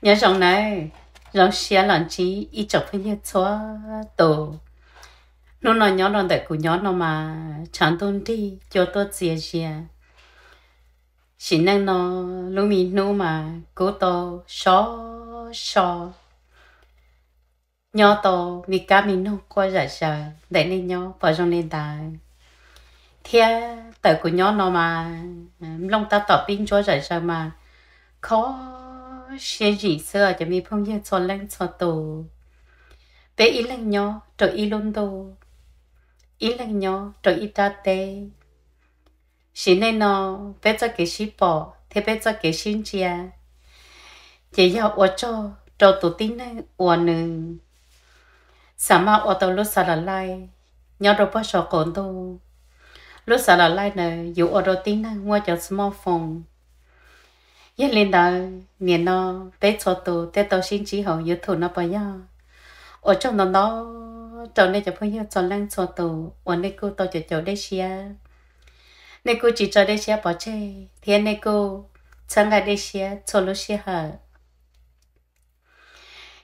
Nyob zoo nawb, zoo siab los ntsib ib tsoom phooj ywg txhua tus. Hnub no nyob rau ntawm kuv nyob no mas tshav ntuj nrig cua tuaj txias zias. Sim neej no lub me hnub mas kub tau so so, nyob tau me kab me noog quaj zom zaws. Ntawm nej nyob puas zoo li ntawd? Thiab ntawm kuv nyob no mas nplooj tab tom pib ntsuab zom zaws mas kho siab zim xwb os cov me phooj ywg txhua leej txhua tus. Peb ib leeg nyob rau ib lub ntuj, ib leeg nyob rau ib rab teb. Sim neej no peb txoj kev sib pom thiab peb txoj kev sib ntsia ces yog ua tsaug rau tus tib neeg uas nws xa maj ua tau lub xav las laij nyob rau pog saum qaum ntuj. Lub xav las laij ntawd yus ua rau tib neeg muaj cov smartphone. Yog li ntawd nim no peb txhua tus thiaj tau sib ntsib hauv YouTube no puas yog? Ua tsaug ntau ntau rau nej cov phooj ywg txhua leej txhua tus uas nej kuj tau caum caum dej siab, nej kuj tsis tso dej siab pov tseg thiab nej kuj txhawb nqa dej siab txhua lub sij hawm.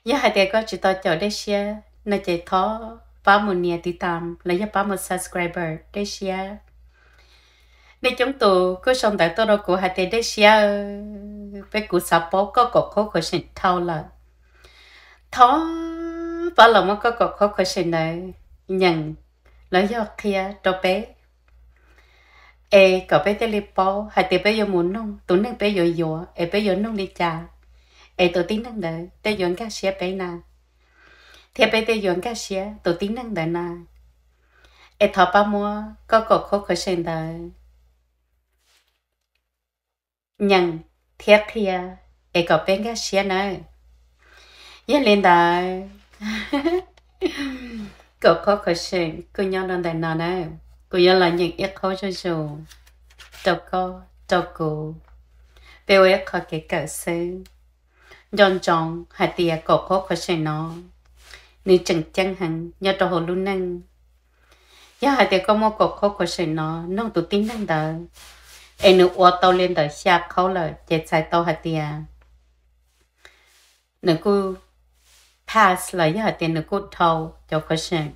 Yog hais tias koj tsis tau caum dej siab no ces thov pab mus nias tiv tam los yog pab mus subscribe dej siab. Nej coob tus kuj sau ntawv tuaj rau kuv hais tias dej siab, peb kuv xav paub koj kaum qhov khuv seem dhau lawm. Thov pab los muab koj kaum qhov khuv seem ntawd nyeem los yog qhia rau peb es kom peb thiaj li paub hais tias peb yuav mus nug tus neeg peb yuav yuav es peb yuav nug li cas es tus tib neeg ntawd thiaj yuav nkag siab peb na, thiab peb thiaj yuav nkag siab tus tib neeg ntawd na. Es thov pab muab koj kaum qhov khuv seem ntawd nyeem thiab qhia es kom peb nkag siab nawb. Yog li ntawd, kaum qhov khuv seem kuj nyob rau ntawm no na. Kuv yuav los nyeem ib qhov zuj zus rau koj rau kuv, peb ua ib qho kev kawm xwb. Nco ntsoov hais tias kaum qhov khuv seem no nws tseem ceeb heev nyob rau hauv lub neej. Yog hais tias koj muaj kaum qhov khuv seem no nug tus tib neeg ntawd es nws ua tau li ntawm xya qhov lawm ces txhais tau hais tias nws kuj pass los yog hais tias nws kuj dhau cov khuv seem.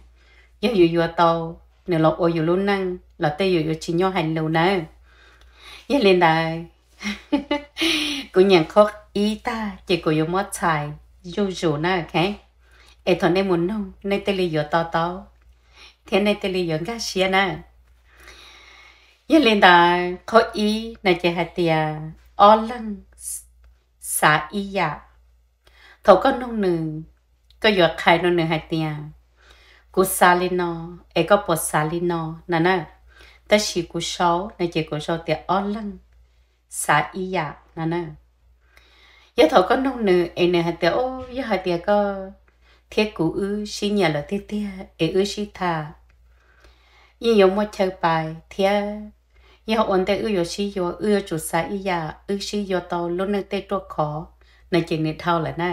Yog yus yuav tau nws los ua yus lub neej los tej yus yuav tsis nyuaj hais lus nawb. Yog li ntawd, kuv nyeem qhov ib tag ces kuv yuav muab txhais zuj zus na, es thaum nej mus nug nej thiaj li yuav to taub thiab nej thiaj li yuav nkag siab na. Yog li ntawd qhov ib no ces hais tias ob leeg xav ib yam. Thaum koj nug nws, koj yuav qhia rau nws hais tias kuv xav li no es koj puas xav li no no na. Tab sis kuv sau no ces kuv sau tias ob leeg xav ib yam no na. Yog thaum koj nug nws es nws hais tias, o, yog hais tias koj thiab kuv wb sib nyiam lawm tiag tiag es wb sib tham yeej yuav muaj chaw pais thiab yog ua ntej wb yuav sib yuav wb yuav tsum xav ib yam, wb sib yuav tau lub neej tej ruaj khov no ces nws dhau lawm na.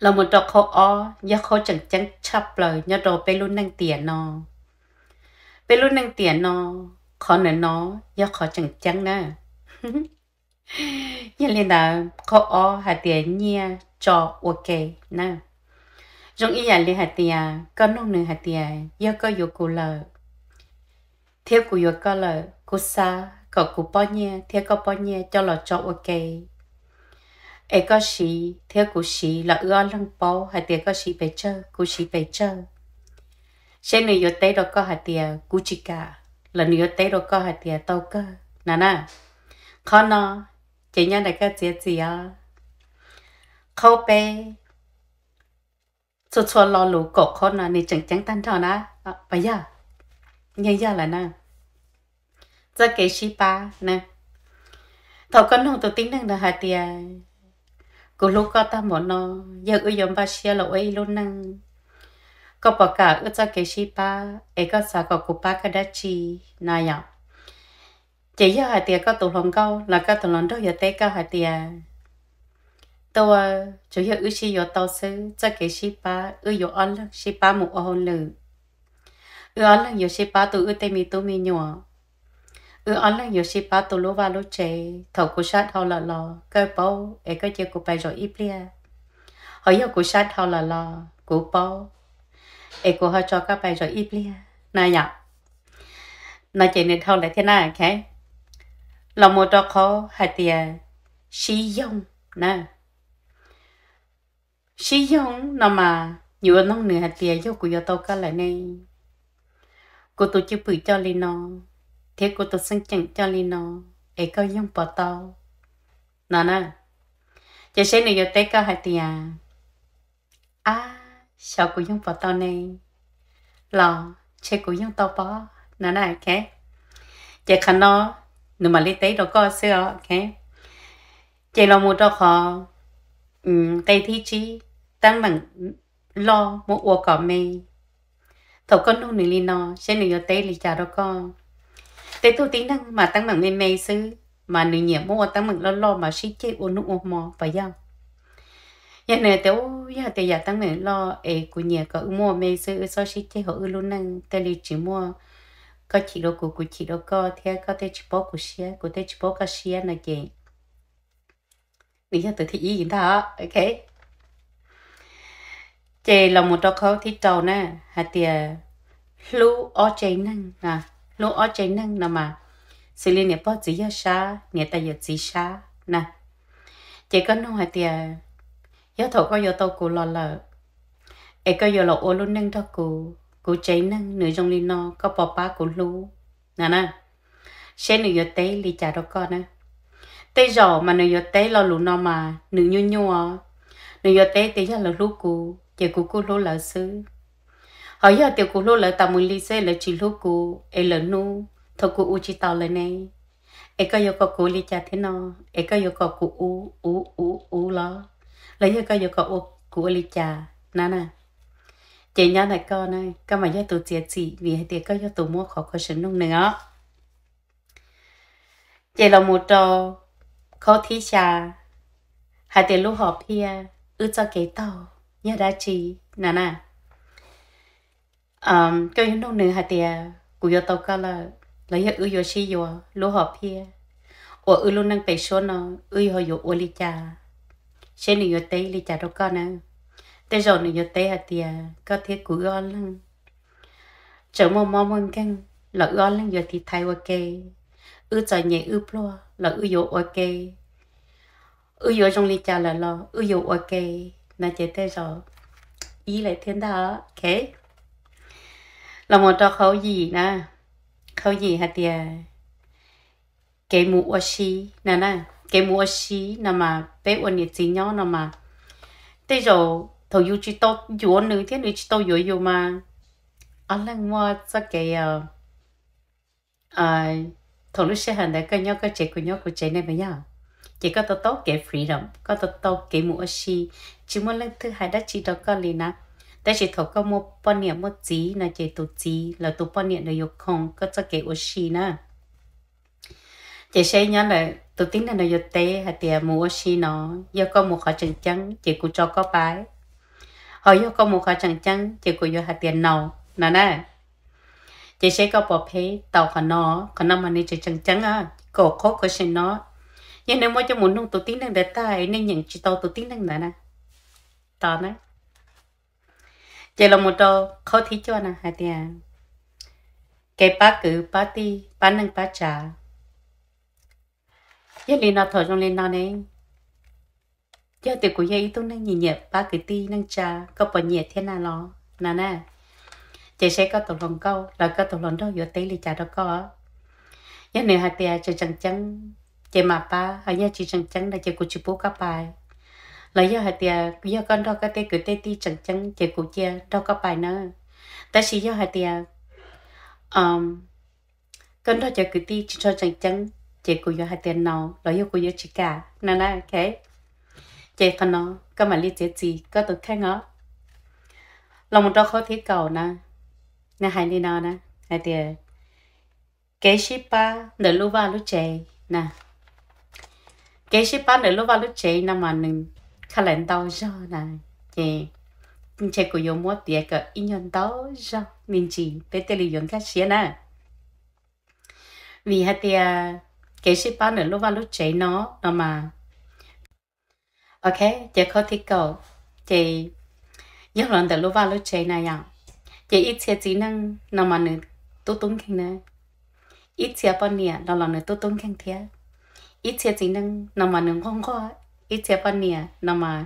Los mus rau qhov ob yog qhov tseem ceeb tshaj plaws nyob rau peb lub neej tiam no. Peb lub neej tiam no, qhov ntawm no yog qhov tseem ceeb na. Yog li ntawd qhov ob hais tias nyiaj tso ua ke na. Zoo ib yam li hais tias koj nug nws hais tias yog koj yuav kuv lawm thiab kuv yuav koj lawm, kuv xav kom kuv pob nyiaj thiab koj pob nyiaj coj los tso ua ke es koj siv thiab kuv siv los wb ob leeg paub hais tias koj siv pes tsawg kuv siv pes tsawg. Seb nws yuav teb rau koj hais tias kuv tsis kam, los nws yuav teb rau koj hais tias tau kawg no na. Qhov no ces nyob ntawm koj txiav txim os. Qhov peb, txhua txhua lo lus kaum qhov no nws tseem ceeb tag nrho na. Puas yog? Yeej yog lawm na. Txoj kev sib pab na. Thaum koj nug tus tib neeg ntawd hais tias kuv hlub koj tag npaum no, yog wb yuav npaj siab los ua ib lub neej, koj puas kam wb txoj kev sib pab es koj xav kom kuv pab koj dab tsi no yom? Ces yog hais tias koj tus hluas nkauj los koj tus hluas nraug yuav teb koj hais tias, tuaj, tsuas yog wb sib yuav tau xwb, txoj kev sib pab wb yuav ob leeg sib pab mus ua hauj lwm, wb ob leeg yuav sib pab tu wb tej me tub me nyuam, Wb ob leeg yuav sib pab tu lub vaj lub tsev. Thaum kuv sab dhau lawm los koj paub es koj cia kuv pais zaum ib pliag, ho yog kuv sab dhau lawm los kuv paub es kuv ho tso koj pais zaum ib pliag na yom. No ces nws dhau lawm thiab na, ok. Los mus rau qhov hais tias sib yoog na. Sib yoog no mas yuav noog nws hais tias yog kuv yuav tau koj lawm ne, kuv tus cwj pwm coj li no, thiab kuv tus xeeb ceem coj li no, es koj yoog puas tau no na. Ces seb nws yuav teb koj hais tias, ab, xyov kuv yoog puas tau ne, los ntshe kuv yoog tau pob no na, ok. Ces qhov no nws mam li teb rau koj xwb os, ok. Ces los mus rau qhov nqe thib tsib, teeb meem loj muab ua kom me. Thaum koj nug nws li no, seb nws yuav teb li cas rau koj. Tej tug tib neeg mas teeb meem me me xwb, mas nws nyiam muab ua teeb meem loj loj mas sib ceg ua hnub ua hmo puas yog? Yog nws tias, u, yog tias yam teeb meem loj es kuv nyiam kom wb muab ua me xwb, wb txhob sib ceg hauv wb lub neej, thiaj li tsis muaj koj chim rau kuv, kuv chim rau koj, thiab koj thiaj tsis paub kuv siab, kuv thiaj tsis paub koj siab no ces nws yog tus thib ib ntag, ok. Ces los mus rau qhov thib rau na, hais tias hlub ob tsev neeg, hlub ob tsev neeg no mas xws li niam pog txiv yawg sab, niam tais yawm txiv sab na. Ces koj nug hais tias, yog thaum koj yuav tau kuv los lawm, es koj yuav los ua lub neej nrog kuv, kuv tsev neeg nws zoo li no, koj puas pab kuv hlub no na? Seb nws yuav teb li cas rau koj na. Tej zaum mas nws yuav teb lo lus no mas nws nyuaj nyuaj, nws yuav teb tias yog lawv hlub kuv ces kuv kuj hlub lawv xwb. Ho yog tias kuv hlub lawv tas mus li xwb lawv tsis hlub kuv es lawv hnub thaum kuv ua tsis tau lawm ne, es koj yuav kom kuv ua li cas thiab no? Es koj yuav kom kuv ua ua ua ua los, los yog koj yuav kom kuv ua li cas na na? Ces nyob ntawm koj na, koj mas yog tus txiav txim vim hais tias koj yog tus muab qhov kho seem nug nws os. Ces los mus rau qhov thib xya, hais tias lub hom phiaj wb txoj kev taug yog dab tsi na na. Koj yuav nug nws hais tias kuv yuav tau koj lawm, los yog wb yuav sib yuav, lub hom phiaj uas wb lub neej pem suab no wb yuav yuav ua li cas, seb nws yuav teb li cas rau koj na. Tej zaum nws yuav teb hais tias koj thiab kuv wb ob leeg tseem muaj mob muaj nkeeg los wb ob leeg yuav tiv thaiv ua ke, wb txom nyem wb pluag los wb yuav ua ke, wb yuav zoo li cas lawm los wb yuav ua ke no ces tej zaum ib lawm thiab ntag, ok. Los mus rau qhov yim na, qhov yim hais tias kev mus ua si na na. Kev mus ua si no mas peb ua niam txiv nyob no mas tej zaum thaum yus tsis tau yuav nws thiab nws tsis tau yuav yus mas ob leeg muaj txoj kev, thaum lub sij hawm ntawd koj nyob koj tsev kuv nyob kuv tsev ne puas yog? Ces koj tau tau kev freedom, koj tau tau kev mus ua si, tsis muaj leej twg hais dab tsi rau koj li na. Tab sis thaum koj muaj poj niam muaj txiv no ces tus txiv los tus poj niam nws yuav khoo koj txoj kev ua si na. Ces seb nyob ntawm tus tib neeg no yuav teb hais tias mus ua si no, yog koj mus qhov tseem ceeb ces kuv tso koj pais, ho yog koj mus qhov tseem ceeb ces kuv yuav hais tias no, no na. Ces seb koj puas phem tau qhov no, qhov no mas nws tseem tseem ceeb, kaum qhov kho seem no. Yog nej muab coj mus nug tus tib neeg ntawd tag es nej nyeem tsis tau tus tib neeg ntawd na, tos na. Ces los mus rau qhov thib cuaj na hais tias kev pab kwv pab tij pab neej pab tsav. Yog li no thaum zoo li no ne, yog tias kuv yog ib tug neeg nyiam nyiam pab kwv tij neej tsa, koj puas nyiam thiab na los no na? Ces seb koj tus hluas nkauj los koj tus hluas nraug yuav teb li cas rau koj. Yog nws hais tias tseem tseem ceeb ces mam pab, ho yog tsis tseem ceeb no ces kuv tsis pub koj pais. Los yog hais tias yog koj nrog koj tej kwv tej tij tseem ceeb ces kuv cia nrog koj pais na. Tab sis yog hais tias koj nrog cov kwv tij tsis tshua tseem ceeb ces kuv yuav hais tias no los yog kuv yuav tsis kam no na, ok. Ces qhov no koj mam li txiav txim koj tus kheej os. Los mus rau qhov thib kaum na, nws hais li no na, hais tias kev sib pab ntawm lub vaj lub tsev na. Kev sib pab ntawm lub vaj lub tsev no mas nws kha lawm ntau zog na, ces ntshe kuv yuav muab piav kom ib nyuag ntau zog me ntsis peb thiaj li yuav nkag siab na. Vim hais tias kev sib pab ntawm lub vaj lub tsev no, no mas, ok, ces qhov thib kaum, ces yog los ntawm lub vaj lub tsev na yom, ces ib txhia txiv neej no mas nws tub tub nkeeg na, ib txhia poj niam no los nws tub tub nkeeg thiab, ib txhia txiv neej no mas nws nquag nquag, ib txhia poj niam no mas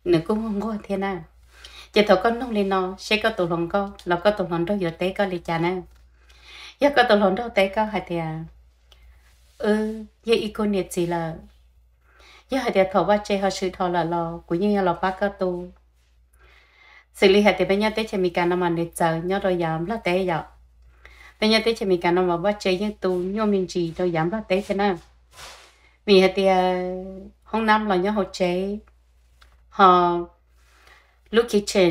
nws kuj nquag nquag thiab na. Ces thaum koj nug li no, seb koj tus hluas nkauj los koj tus hluas nraug yuav teb koj li cas na? Yog koj tus hluas nraug teb koj hais tias, wb yog ib khub niam txiv lawm, yog hais tias thaum vaj tse ho swm dhau lawm los kuv yeej yuav los pab koj tu. Xws li hais tias peb nyob teb chaws Amelikas no mas nws txawv nyob rau yav Nplog teb yom. Peb nyob teb chaws Amelikas no mas vaj tse yeej tu nyuaj me ntsis rau yav Nplog teb thiab na. Vim hais tias hoob nab los nyob hauv tsev, ho lub kitchen,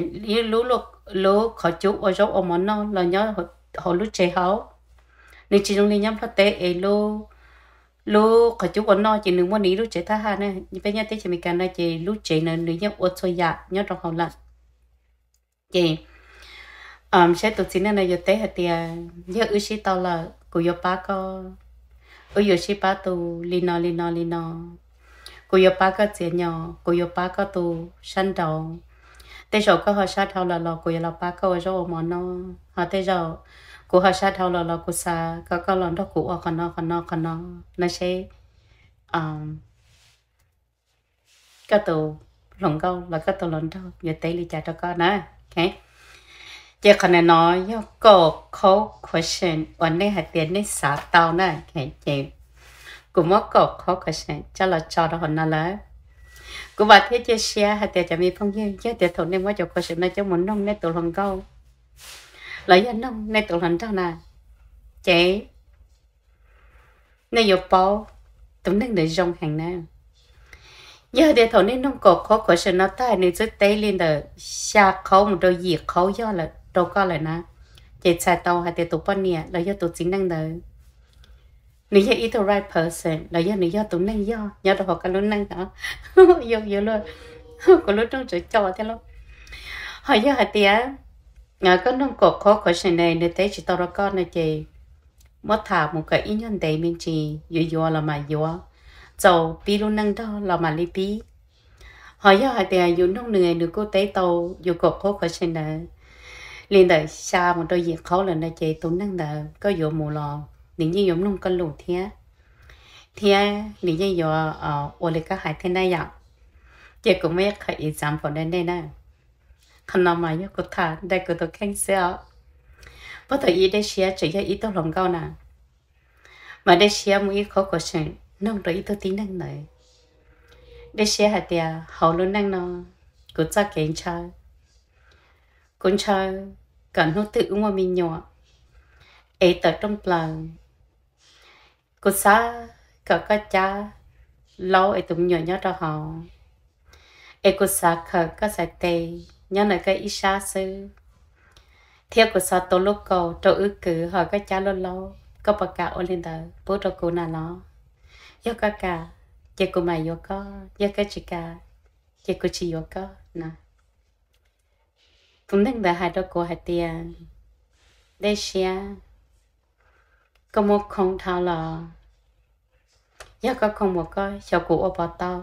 lub, lub qhov cub ua zaub ua mov noj los nyob hauv lub tsev hauv. Nws tsis zoo li nyob Nplog teb es lub qhov cub ua noj ces nws muaj nws ib lub tsev thab ham na. Peb nyob teb chaws Amelikas no ces lub tsev na nws yeej ua txhua yam nyob rau hauv lawm. Ces saib tus txiv neej no yuav teb hais tias, yog wb sib tau lawm kuv yuav pab koj, wb yuav sib pab tu li no li no li no, kuv yuav pab koj txiav nyom, kuv yuav pab koj tu sab nraud. Tej zaum koj ho sab dhau lawm los kuv yuav los pab koj ua zaub ua mov noj, ho tej zaum kuv ho sab dhau lawm los kuv xav kom koj los nrog kuv ua qhov no qhov no qhov no, no seb koj tus hluas nkauj los koj tus hluas nraug yuav teb li cas rau koj na. Ces qhov no yog kaum qhov question uas nej hais tias nej xav tau na. Ces kuv muab kaum qhov question coj los tso rau hauv no lawm. Kuv vam thiab cia siab hais tias cov me phooj ywg, yog tias thaum nej muab cov question no coj mus noog nej tus hluas nkauj los yog noog nej tus hluas nraug na, ces nej yuav paub tus neeg ntawd zoo heev na. Yog tias thaum nej noog kaum qhov question no tag nws twb teb li ntawm xya qhov mus rau yim qhov yog lawm rau koj lawm na, ces txhais tau hais tias tus poj niam los yog tus txiv neej ntawd nws yog ib tug right person los yog nws yog tus neeg yog nyob rau hauv koj lub neej no. Yuav, yuav luag, kuv lub rooj tseem co thiab lauj. Ho yog hais tias koj noog kaum qhov question ne nws teb tsis tau rau koj no ces muab tham mus kom ib nyuag ntev me ntsis, yuav yuav los mam yuav, txaus pib lub neej nrog los mam li pib. Ho yog hais tias yus noog nws nws kuj teb tau yus kaum qhov question ntawd li ntawm xya mus rau yim qhov lawm no ces tus neeg ntawd koj yuav mus los nws yeej yuav mloog koj lus thiab, thiab nws yeej yuav ua li koj hais thiab na yom. Ces kuv muaj ib qho example rau nej na. Qhov no mas yog kuv tham ntawm kuv tus kheej xwb os. Puag thaum ub Dej Siab tseem yog ib tug hluas nkauj na, mas Dej Siab muaj ib qho question noog rau ib tug tib neeg ntawd. Dej Siab hais tias hauv lub neej no kuv txoj kev ntshaw, kuv ntshaw kom hnub twg wb muaj me nyuam es tawm rooj plaws, kuv xav kom koj cab laub es tus me nyuam nyob rau hauv, es kuv xav khawm koj xaiv tes nyob ntawm koj ib sab xwb, thiab kuv xav tua lub kaus rau wb kwv ho koj cab lub laub, koj puas kam ua li ntawd pub rau kuv na los? Yog koj kam ces kuv mam yuav koj, yog koj tsis kam ces kuv tsis yuav koj na. Tus neeg ntawd hais rau kuv hais tias, Dej Siab, koj muaj khoo dhau los? Yog koj khoo mus koj xyov kuv ua puas tau.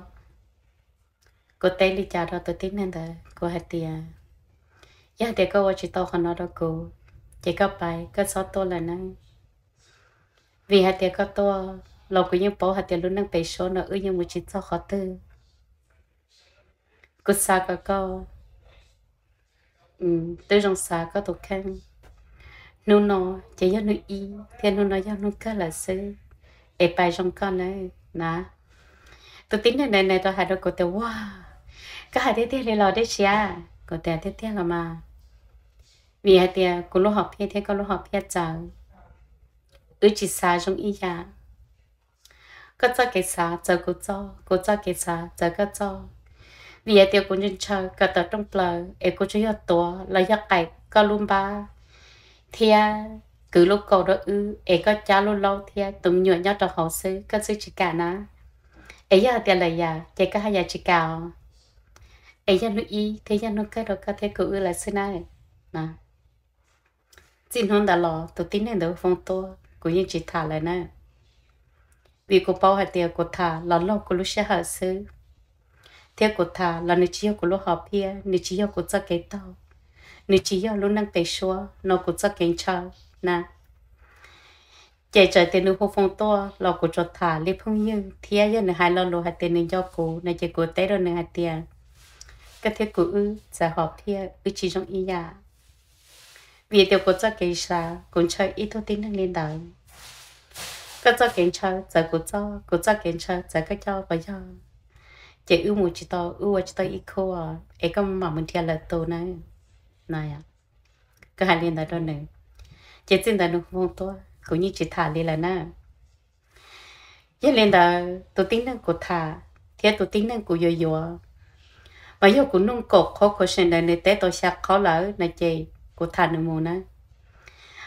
Kuv teb li cas rau tus tib neeg ntawd? Kuv hais tias, yog tias koj ua tsis tau qhov no rau kuv, ces koj pais koj txhob tuaj lawm nawb. Vim hais tias koj tuaj los kuv yeej paub hais tias lub neej pem suab no wb yeej mus tsis txog qhov twg. Kuv xav kom koj twb zoo xav koj tus kheej. Hnub no ces yog hnub ib thiab hnub no yog hnub kawg lawm xwb, es pais zoo koj nawb na. Tus tib neeg ntawd nws tau hais rau kuv tias, Ua, koj hais tiag tiag li los Dej Siab? Kuv tias, Tiag tiag los mas. Vim hais tias kuv lub hom phiaj thiab koj lub hom phiaj txawv, wb tsis xav zoo ib yam. Koj txoj kev xav txawv kuv txoj, kuv txoj kev xav txawv koj txoj. Vim hais tias kuv ntshaw kom tawm rooj plaws es kuv tsuas yog tuav los yog qaim koj lub npab thiab kwv lub kaus rau wb es koj cab lub laub thiab tus me nyuam nyob rau hauv xwb, koj xwb tsis kam na. Es yog hais tias lawm yam ces koj haj yam tsis kam os. Es yog hnub ib thiab yog hnub kawg rau koj thiab kuv wb lawm xwb na. Txij hnub ntawd los tus tib neeg ntawd foob tuaj, kuv yeej tsis tham lawm na. Vim kuv paub hais tias kuv tham los laug kuv lub sij hawm xwb, thiab kuv tham los nws tsis yog kuv lub hom phiaj, nws tsis yog kuv txoj kev taug, nws tsis yog lub neej pem suab no kuv txoj kev ntshaw na. Ces txawm tias nws hu foos tuaj los kuv tsuas tham li phooj ywg, thiab yog nws hais lo lus hais tias nws nco kuv no ces kuv teb rau nws hais tias, koj thiab kuv wb txawm hom phiaj wb tsis zoo ib yam. Vim tias kuv txoj kev xav kuv ntshaw ib tug tib neeg li ntawd, koj txoj kev ntshaw txawv kuv txoj, kuv txoj kev ntshaw txawv koj coj puas yog? Ces wb mus tsis tau, wb ua tsis tau ib khub, es koj mam mus nrhiav lwm tus na, no. Kuv hais li ntawd rau nws, ces txij ntawd nws hu foos tuaj kuv yeej tsis tham li lawm na. Yog li ntawd tus tib neeg kuv tham thiab tus tib neeg kuv yuav yuav, mas yog kuv nug kaum qhov question ntawd nws teb tau xya qhov lawm no ces kuv tham nws mus na.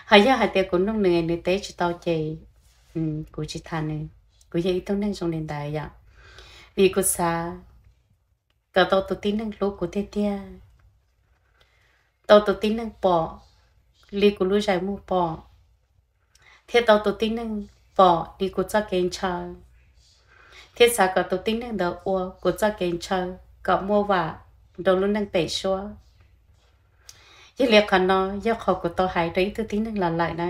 Hos yog hais tias kuv nug nws nws teb tsis tau ces kuv tsis tham nws. Kuv yog ib tug neeg zoo li ntawd yom, vim kuv xav kom tau tus tib neeg hlub kuv tiag tiag, tau tus tib neeg pom li kuv lub zais muag pom, thiab tau tus tib neeg pom li kuv txoj kev ntshaw, thiab xav kom tus tib neeg ntawd ua kuv txoj kev ntshaw kom muaj vam rau lub neej pem suab. Yog li qhov no yog qhov kuv tau hais rau ib tug tib neeg los lawm na.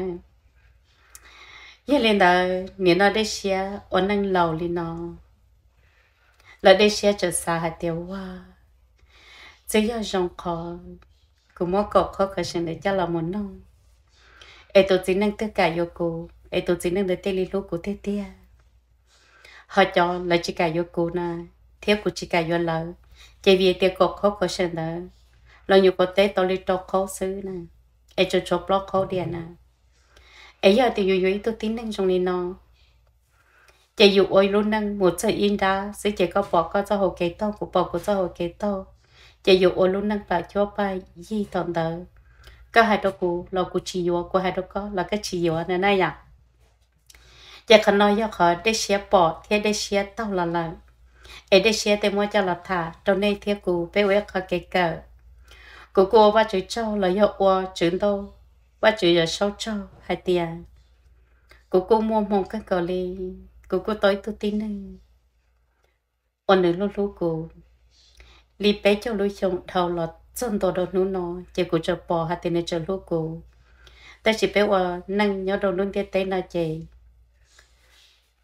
Yog li ntawd nim no dej siab ua neej laus li no, lawv dej siab txawm xav hais tias ua, twb yog zoo qhov kuv muab kaum qhov question ntawd coj los mus nug, es tus txiv neej twg kam yuav kuv es tus txiv neej ntawd thiaj li hlub kuv tiag tiag. Ho cov lawv tsis kam yuav kuv na, thiab kuv tsis kam yuav lawv, ces vim tias kaum qhov question ntawd los nyuam qhuav teb tau li rau qhov xwb na, es tsuas tshuav plaub qhov diam na. Es yog tias yus yuav ib tug tib neeg zoo li no, ces yus ua lub neej mus txog ib nrab xwb ces koj pom koj txoj hauv kev taug, kuv pom kuv txoj hauv kev taug, ces yus ua lub neej pam cuab paj yig tom ntawd. Koj hais rau kuv los kuv tsis yuav, kuv hais rau koj los koj tsis yuav na na yom. Ces qhov no yog qhov dej siab pom thiab dej siab taug los lawm, es dej siab thiaj muab coj los tham rau nej thiab kuv peb ua ib qho kev kawm. Kuv kuj ua Vajtswv tsaug los yog ua Tswv Ntuj, Vajtswv Yawm Saub tsaug hais tias kuv kuj muaj hmoo kawg nkaus li, kuv kuj tau ib tug tib neeg uas nws hlub hlub kuv li peb caug lub xyoo dhau los txog ntua rau hnub no ces kuv tseem pom hais tias nws tseem hlub kuv. Tab sis peb ua neej nyob rau lub ntiaj teb no ces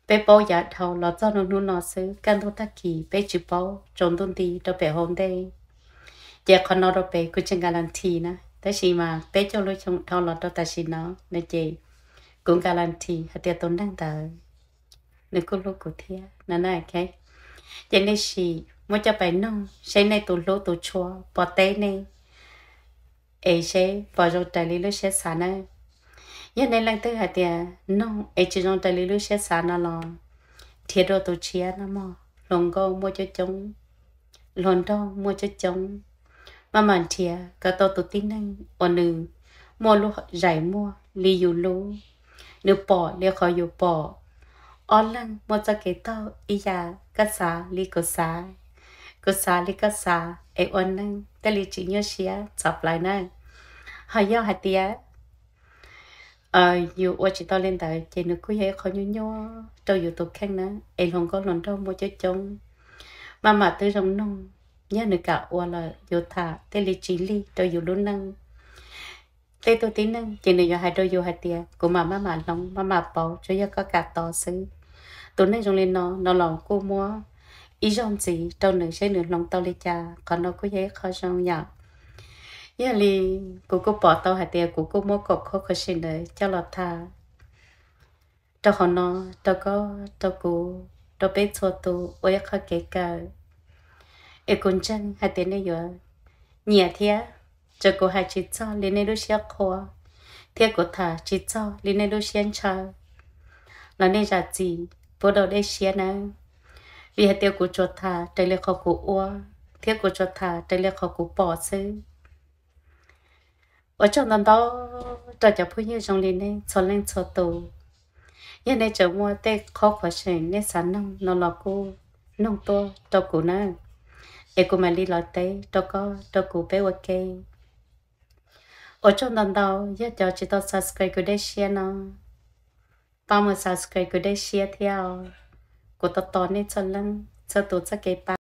peb paub yav dhau los txog rau hnub no xwb, kaj ntug tag kis peb tsis paub tsaus ntuj nti rau pem hauv ntej. Ces qhov no rau pem kuv tsis guarantee na, tab sis mas peb caug lub xyoo dhau los rau tam sim no no ces kuv guarantee hais tias tus neeg ntawd nws kuj hlub kuv thiab no na. Ces nej sim muab coj pais nug seb nej tus hlub tus tshua puas teb nej es seb puas zoo raws li lub siab xav na. Yog nej leej twg hais tias nug es tsis zoo raws li lub siab xav no los nrhiav dua tus tshiab no mog, hluas nkauj muaj coob coob, hluas nraug muaj coob coob, maj mam nrhiav kom tau tus tib neeg uas nws muaj lub zais muag li yus lub, nws pom li qhov yus pom, ob leeg muaj txoj kev taug ib yam, koj xav li kuv xav, kuv xav li koj xav es ua neej thiaj li tsis nyuaj siab txhav plaws na. Ho yog hais tias yus ua tsis tau li ntawd ces nws kuj yog ib qho nyuaj nyuaj rau yus tus kheej na. Es hluas nkauj hluas nraug muaj coob coob, maj mam twb zoo nug, yog nws kam ua lawm yus tham thiaj li tsis lig rau yus lub neej. Tej tug tib neeg ces nws yuav hais rau yus hais tias kuv mam maj mam hloov maj mam pauv, tsuas yog koj kam tos xwb. Tus neeg zoo li no no los kuj muab ib zaug ntxiv rau nws seb nws hloov tau li cas, qhov no kuj yog ib qho zoo yom. Yog li kuv kuj pom tau hais tias kuv kuj muab kaum qhov question ntawd coj los tham rau qhov no, rau koj, rau kuv, rau peb txhua tus ua ib qho kev kawm. Es kuv ntseeg hais tias nej yuav nyiam thiab. Txawm kuv hais tsis txog li nej lub siab qhua, thiab kuv tham tsis txog li nej lub siab ntshaw los nej zam txim pub rau dej siab nawb. Vim hais tias kuv tsuas tham raws li qhov kuv ua, thiab kuv tsuas tham raws li qhov kuv pom xwb. Ua tsaug ntau ntau rau cov phooj ywg zoo li nej txhua leej txhua tus. Yog nej tseem muaj tej qhov question nej xav noog no los kuj noog tuaj rau kuv na, es kuv mam li los teb rau koj rau kuv peb ua ke. Ua tsaug ntau ntau, yog cov tsis tau subscribe kuv dej siab no, Pab mus subscribe kuv dej siab thiab os. Kuv tos tos nej txhua leej txhua tus txoj kev pab.